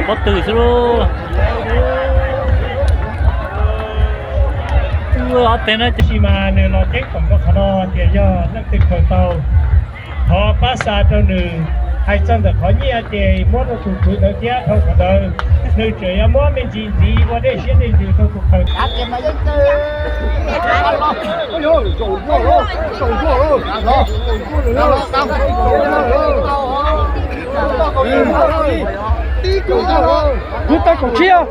Pob tw xwb lauj. Ob teg no tiam sis mas nws los ceeb toom rau qhov no tias yog leej twg khaws tau. Thov pab xa rau nws. Hais txog ntawm qhov nyiaj ces muab rau tus kwv ntawd thiab dhau qhov ntawd. Nws tseem yuav muab me ntsis ntxiv ua dej siab dej ntsws rau tus khaws. Lub tau kaum tsib os.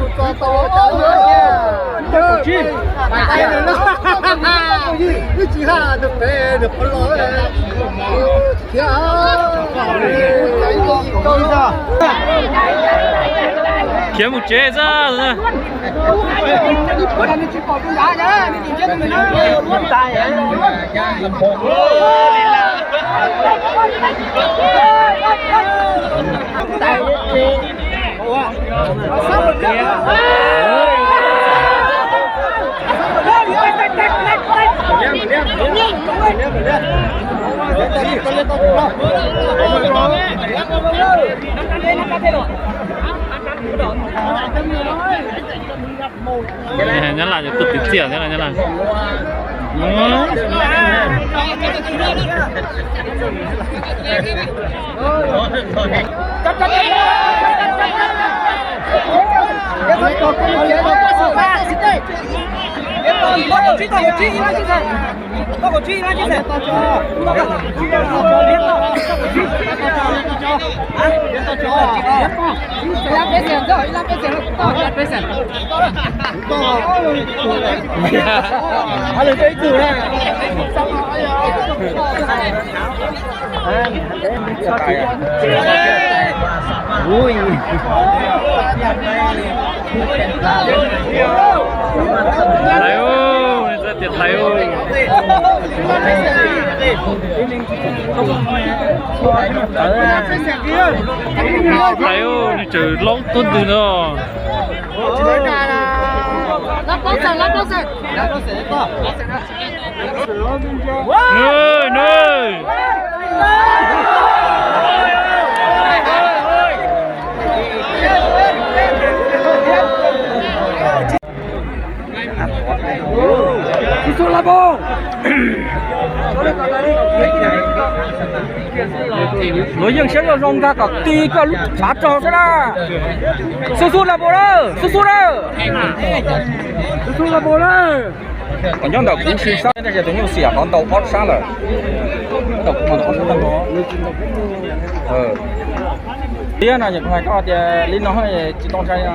Lub tau kaum tsib. Khiav mus tsev xwb. Nyab Laj tuaj twv txiaj thiab Nyab Laj. Hlais, tias hlais. Hlais, nws tseem laub tuab ntws no. Nws, nws. Luag yeej siab zoo zoo nkag kom ti koj lub tshav rog xwb na. Xub xub Lapo na, xub xub na. Xub xub Lapo na. Qhov nyob ntawm kuv sim xab tab sis tus nyuj xiam qhov ntau ob sab lawm. Ntawm kuv mas ntau ob sab no. Tiag no, kuv hais koj tias li no tsis tau ntshai na.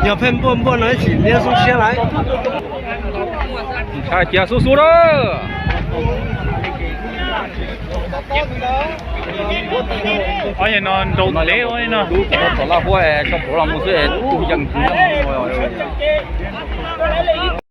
Yog pheej npuaj npuaj no ib chim liab xub siab lawm. Ntshai tias xub xub na. Ob yam no nrau tev ua li no. Tom laj huab es tso plhuav los mus xwb es tus yees tus yees.